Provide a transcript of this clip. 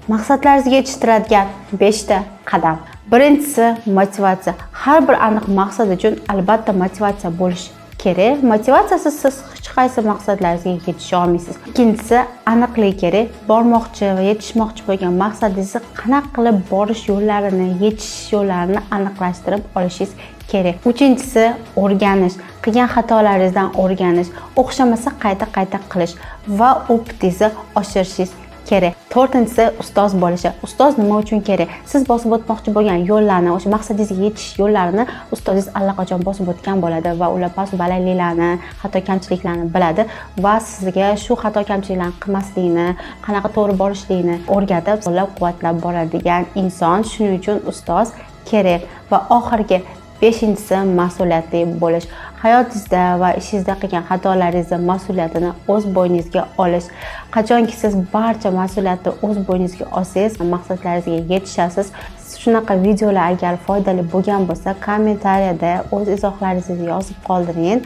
Maqsadlaringizga yetishtiradigan 5 ta qadam. Birinchisi motivatsiya. Har bir aniq maqsad uchun albatta motivatsiya bo'lishi kerak. Motivatsiyasiz siz hech qaysi maqsadlaringizga yetisha olmaysiz. Ikkinchisi aniqlik kerak. Bormoqchi va yetishmoqchi bo'lgan maqsadingizni qanaqa qilib borish yo'llarini, yetishish yo'llarini aniqlashtirib olishingiz kerak. Uchinchisi o'rganish. Qilgan xatolaringizdan o'rganish, o'xshamasa qayta qayta qilish va опыт ingizni oshirishingiz kerak. To'rtinchisi ustoz bo'lishi. Ustoz nima uchun kerak? Siz bosib o'tmoqchi bo'lgan yo'llarni, o'sha maqsadingizga yetish yo'llarini ustozingiz allaqachon bosib o'tgan bo'ladi va ular past balandliklarni, xato kamchiliklarni biladi va sizga shu xato kamchiliklarni qilmaslikni, qanaqa to'g'ri borishlikni o'rgatib, qo'llab-quvvatlab boradigan inson. Shuning uchun ustoz kerak. Va oxirgi beshinchisi mas'uliyatli bo'lish. Hayotingizda va ishingizda qilgan xatolaringizni mas'uliyatini o'z bo'yningizga olish. Qachonki siz barcha mas'uliyatni o'z bo'yningizga olsangiz, maqsadlaringizga yetishasiz. Shunaqa videolar agar foydali bo'lgan bo'lsa, kommentariyada o'z izohlaringizni yozib qoldiring.